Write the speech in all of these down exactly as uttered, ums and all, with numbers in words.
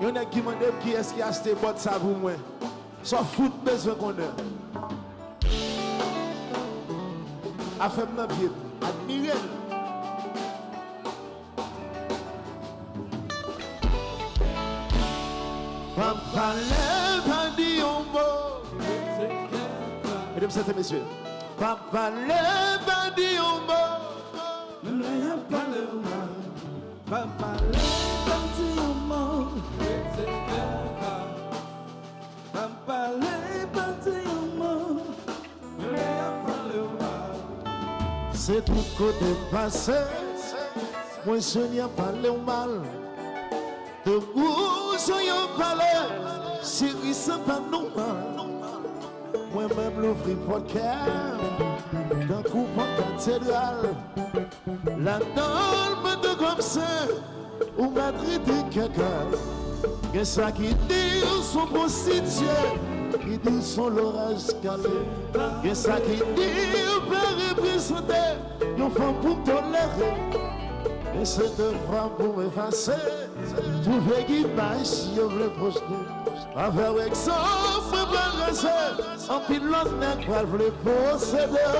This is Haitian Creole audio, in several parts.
Yon nèg ki mande m kiyès ki achte bòt sa pou mwen. Sa w fout bezwen konnen. Afè m nan pye m. Admire l. Pa pale, pa di yon mo. Medam, mesye, pa pale, pa di yon mo. Menm lè y ap pale w mal. Pa pale, pa di yon mo. Rete kè w kalm. Pa pale, pa di yon mo. Menm lè y ap pale w mal. Se tout kote m pase, mwen jwenn y ap pale w mal. De bouch yo pale, cheri, sa pa nòmal. Mwen menm louvri pòt kè m, tankou pòt katedral. Ladan l, mwen te kòmse, ou mèt rete kaka. Gen sa ki di w s on pwostitye, ki di w s on loraj kale. Gen sa ki di w pa reprezante yon fanm pou m tolere. Men se devwa pou m efase. Twouve imaj yo vle poste. Avè w egzanp mwen pral trase. Anpil lòt nèg pral vle posede w.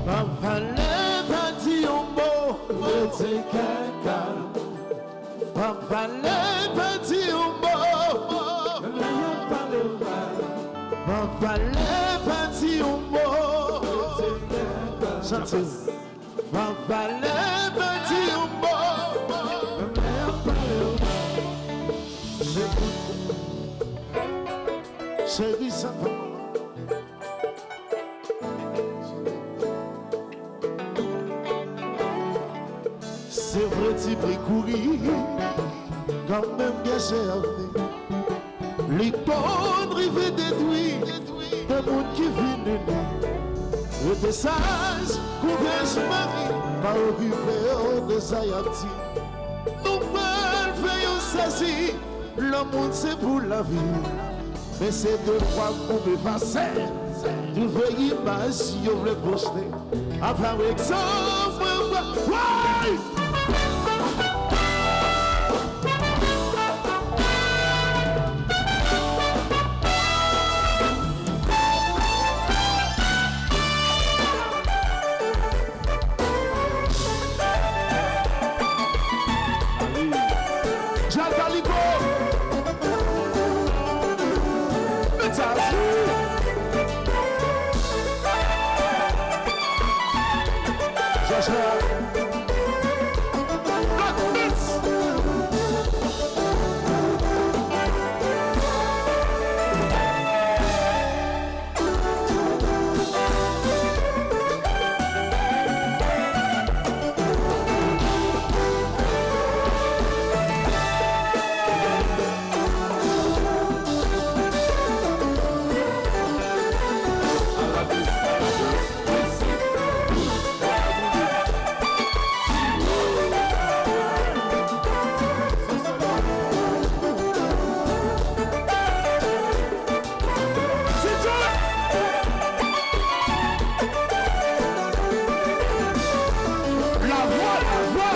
Pa pale, pa di yon mo, rete kaka. Pa pale, pa di yon mo. Pa pale, pa di yon mo. Chante. Pa pale, pa di yon mo. Cheri, sa pa. Se vre, ti bri kouri, kanmenm gen se avni. Li konn rive detwi de moun ki vin ini. Rete saj, kouraj mari, pa okipe yo de sa y ap di. Nou pral fè yo sezi, lanmou se pou lavi. Men se devwa pou m efase. Twouve imaj yo vle poste. Avè w egzanp mwen pran. Woy! Djal Kaliko. Met sa sou. Joshua. Black Beats. Lavwa, lavwa.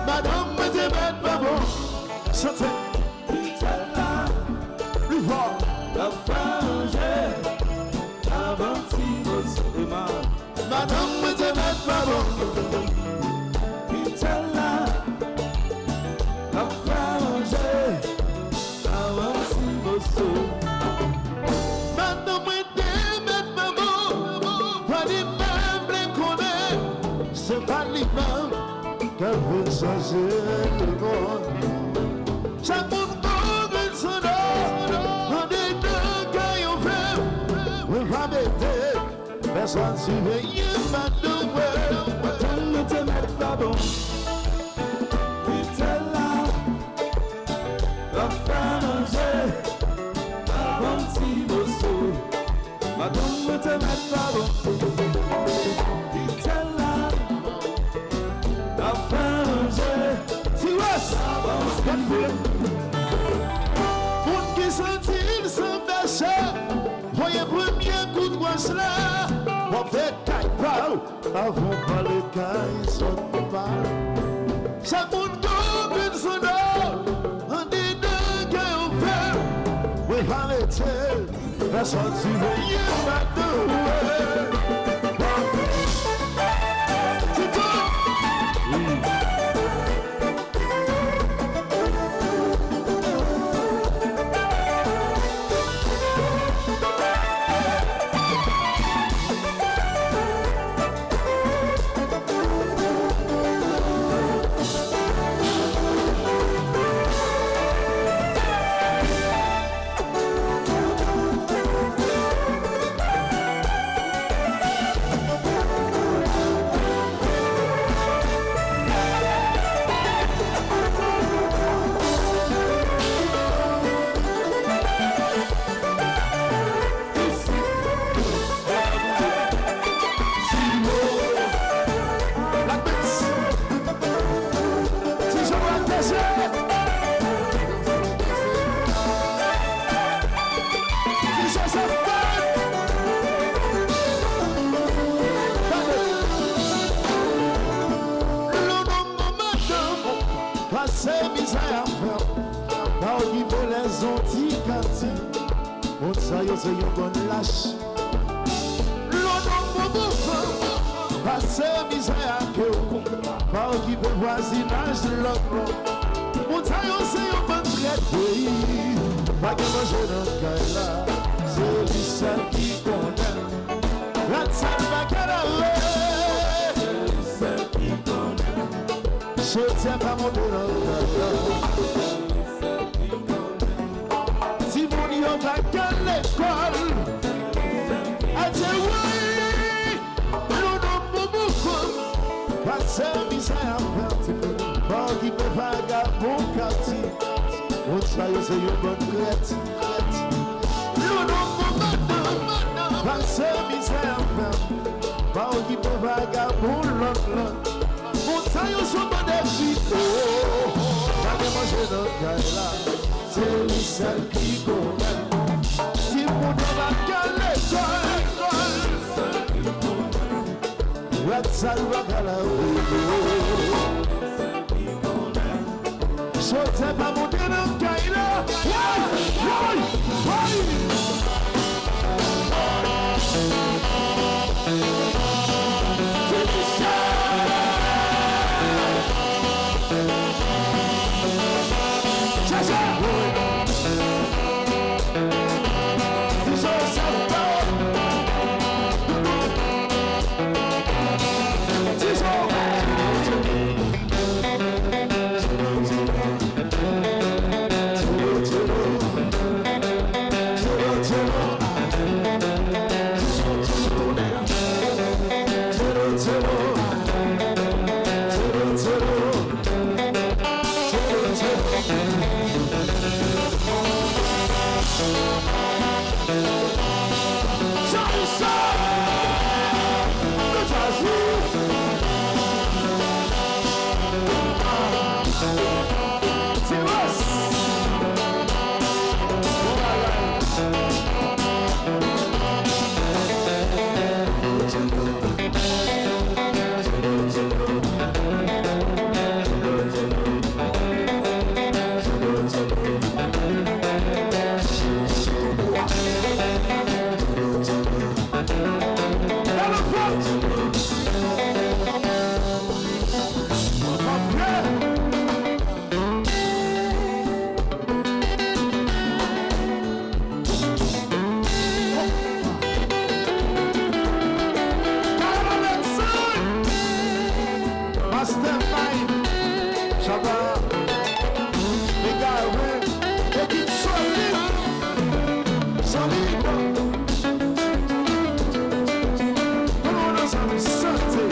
Madanm mwen te mèt pa bon. Chante. Pli fò. L ap fè manje. Avanti boso. Madanm mwen te mèt pa bon. Pitèl la ap fè manje. Avanti boso. Madanm mwen te mèt pa bon. Pa li menm vle konnen. Se pa li menm k ap vin chanje lemonn. Chak moun gon grenn sandal andedan kay yon fè. Mwen pa mete pèsonn siveye madanm mwen. Madanm mwen te mèt pa bon. Pitèl la ap fè manje. Avanti boso. Madanm mwen te mèt pa bon. Santi l san pèche, voye premye kout wòch la. W ap fè kay pa w avan w pale kay zòt pa. Chak moun gen yon grenn sandal andedan kè yo fè. Mwen pa rete, fè sòti voye madan. Tito! Pase mizè a frè m, pa okipe lè zonti kati. Moun sa yo se yon bann lach. Lo non bon bon fanm, pase mizè ak yo, pa okipe vwazinaj lòt bò. Moun sa yo se yon bann trèt, wi. Pa gen manje nan kay la, se li sèl ki konnen. Rat sal pa ka lave. Sòtè pa monte nan kay la. Timoun yo pa ka lekòl. Atè woy. Lo non bon bon fanm. Pase mizè a pèdi. Pa okipe vagabon kati. Moun sa yo se yon bann trèt. Yo non bon madanm, pase mizè anpè. Pa okipe vagabon lòt lòt. Moun sa yo se bann epi. Oh, pa gen manje nan kay la. Se li sèl ki konnen. Timoun yo pa ka lekòl. Rat sal pa ka lave. Sòtè pa monte nan kay la. Woy! Woy! Woy! Finisè! Chacha! Finisè, sa pa. Mastermind, Shabba, Mega Red, ekip solid, solid. Vamos nos a mi sante.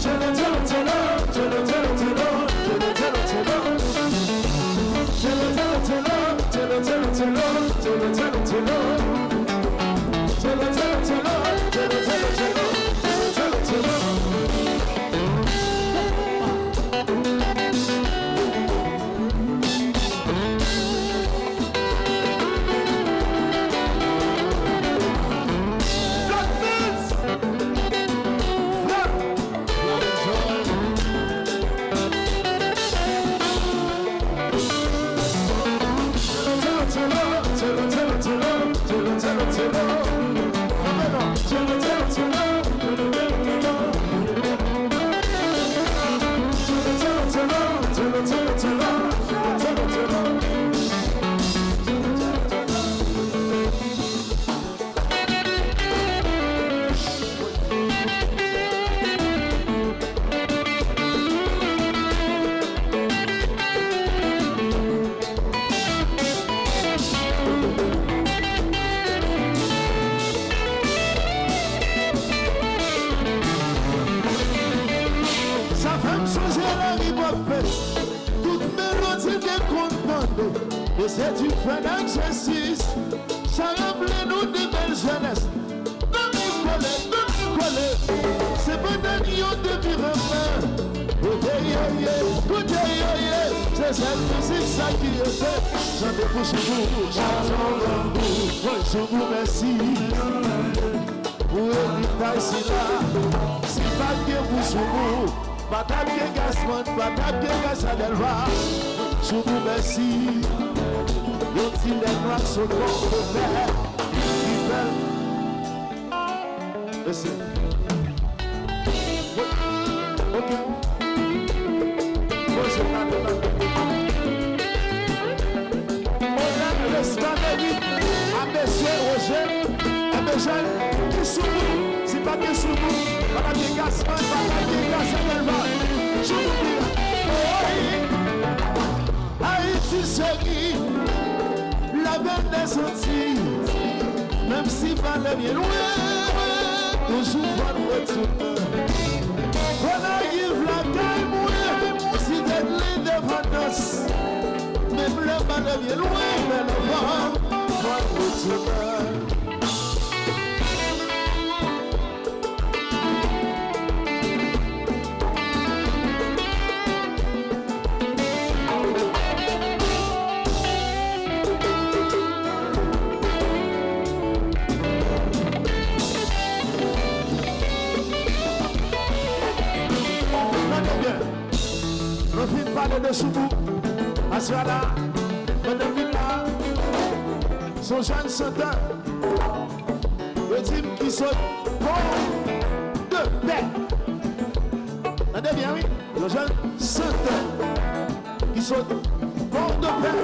Chelo, chelo, chelo, chelo, chelo, chelo. E se ti fè egzèsis, sa raple nou de bèl jenès. Nan men kole, nan men kole. Se pandan yo te vire men. Kote yo ye, kote yo ye. Se sèl mizik sa ki rete. Chante pou Soubou, chante pou Soubou, mèsi. Pou eritaj sila, si pa t gen pou Soubou, pa t ap gen Gazman, pa t ap gen Gazadèlva. Soubou mèsi, yon ti nèg nwa sot Pòtopè, ki fè l. Mèsi. Ok. Poze, gade, gade. Onè, respè, merit a mesye Roger, a mesye Soubou. Si pa gen Soubou, pa ta gen Gazman, pa ta gen Gazman, Soubou. Oy! Ayiti cheri, la belle des Antilles. Menm si valè byen lwen, toujou fò n retounen. Gonayiv lakay mwen, site de lendepandans. Menm lè valè byen lwen, men anvan, fò n retounen. Tande byen. Nou fin pale de Soubou. Aswè la, pandan m vin la, se yon jèn chantè. Yo di m ki sot Pòdepè. Tande byen, wi. Yon jèn chantè ki sot Pòdepè.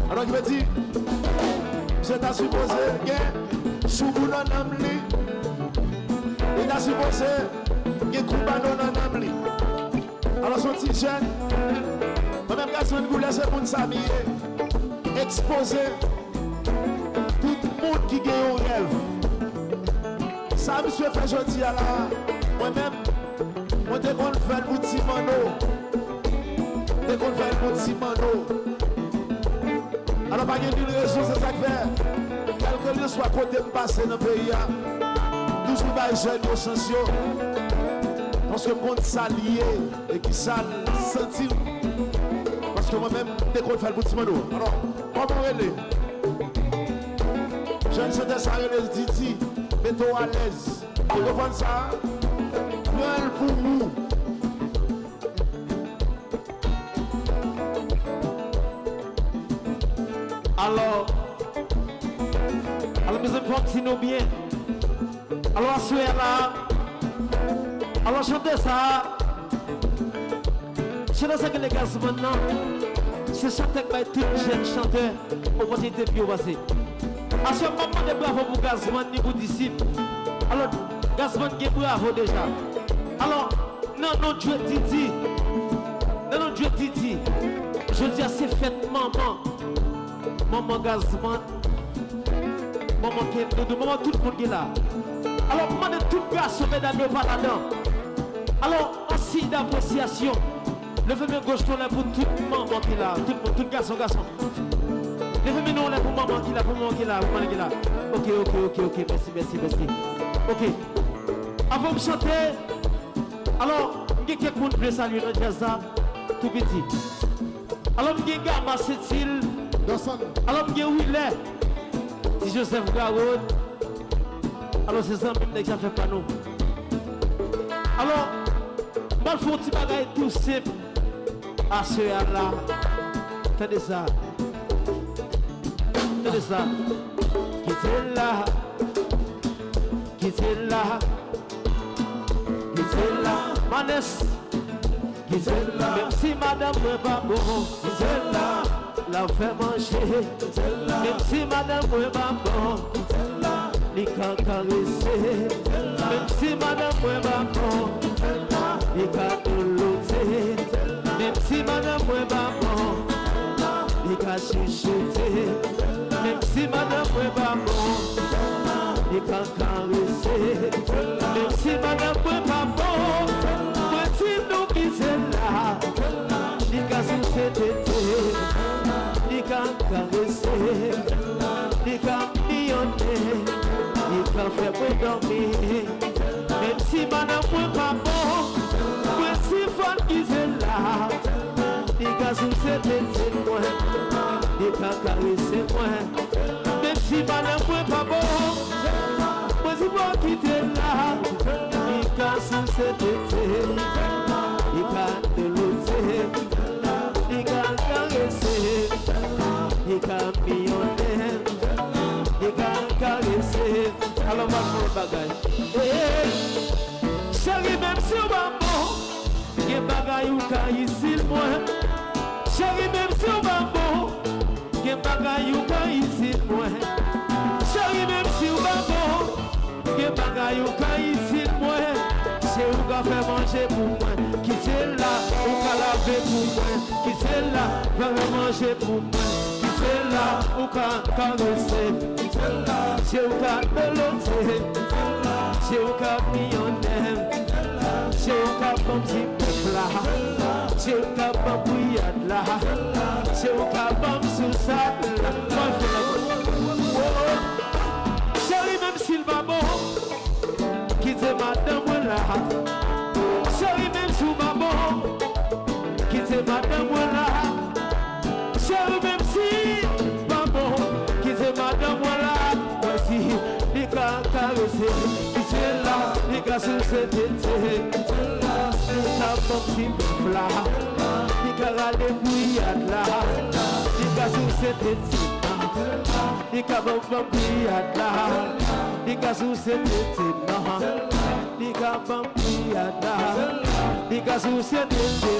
Alò, ki vle di, misye ta sipoze gen Soubou nan nanm li. Li ta sipoze gen Koubano nan nanm li. Alò, se yon ti jèn. Mwen menm, Gazman Koulè, se moun sa m ye. Ekspoze tout moun ki gen yon rèv. Sa misye fè jodi a la, mwen menm, mwen te konn fè l pou Ti Manno. Te konn fè l pou Ti Manno. Alò, pa gen mil rezon, se sa k fè, kèlkeswa kote m pase nan peyi a, m toujou bay jèn yo chans yo. Paske m konn sa l ye e ki sa l santi l. Paske mwen menm, m te konn fè l pou Ti Manno. Alò, kòman w rele? Jèn chantè sa rele Didi, mete w alèz. Ou konprann sa? Pran l pou ou. Alò, alò, mezanmi, fò m di nou byen. Alò, aswè a la, alò, chantè sa a, chantè sa ki rele Gazman nan, se chantè k bay tout jèn chantè opòtinite pou yo pase. Aswè, m p ap mande bravo pou Gazman ni pou Disip. Alò, Gazman gen bravo deja. Alò, nan non Dye Didi, nan non Dye Didi, jodi a se fèt manman. Manman Gazman, manman Kendoudou, manman tout moun ki la. Alò, m mande tout gason, medam yo pa ladan. Alò, an siy dapresyasyon, leve men goch nou anlè pou tout manman ki la, tout moun, tout gason, gason. Leve men nou anlè pou manman ki la, pou manman ki la, pou manman ki la. Ok, ok, ok, ok, mèsi, mèsi, mèsi. Ok. Avan m chante, alò, m gen kèk moun m vle salye nan djaz la, tou piti. Alò, m gen Gama Setil. Alò, m gen Wilè. Ti Joseph Garod. Alò, se zanmi m, nèg sa fè pa nou. Alò, m pral fè yon ti bagay tou senp. Aswè a la. Tande sa. Tande sa. Kite l la. Kite l la. Kite l la. Manès. Kite l la. Menm si madanm mwen pa bon, kite l la. L ap fè manje. Kite l la. Menm si madanm mwen pa bon, kite l la. Li ka karese. Kite l la. Menm si madanm mwen pa bon, kite l la. Li ka douloute. Kite l la. Menm si madanm mwen pa bon, kite l la. Li ka chouchoute. Kite l la. Menm si madanm mwen pa bon, kite l la. Li ka karese. Menm si madanm mwen pa bon, mwen di nou kite l la. Li ka souse tete. karese, li ka miyonnen, li ka fè mwen dòmi. Menm si madanm mwen pa bon, mwen si fò l ki se la, li ka souse tete mwen, li ka karese mwen. Menm si madanm mwen pa bon, mwen si fò l kite la, li ka souse tete, li ka delote, li ka karese, li ka miyonnen, li ka karese. Alò, m ap fè yon bagay. Hey! Cheri, menm si w pa bon, gen bagay ou ka itil mwen. Cheri, menm si w pa bon, gen bagay ou ka itil mwen. Cheri, menm si w pa bon, gen bagay ou ka itil mwen. Se ou ka fè manje pou mwen. Ki se la ou ka lave pou mwen. Ki se la fè manje pou mwen. Ki se la ou ka karese. Se ou ka pelote. Se ou ka miyonnen. Se ou ka ban m ti pèp la. Se ou ka ban m gwiyad la. Se ou ka ban m sousad la. Mwen fè la. Oh, oh. Cheri, menm si l pa bon, kite madanm mwen la. Cheri, menm si w pa bon, kite madanm mwen la. Cheri, menm si pa bon, kite madanm mwen la. Mwen si li ka karese, kite la, li ka souse tete, li ka ban m ti bèf la, li ka rale gwiyad la, li ka souse tete, li ka ban m gwiyad la, li ka souse tete, li ka ban m gwiyad la, li ka souse tete.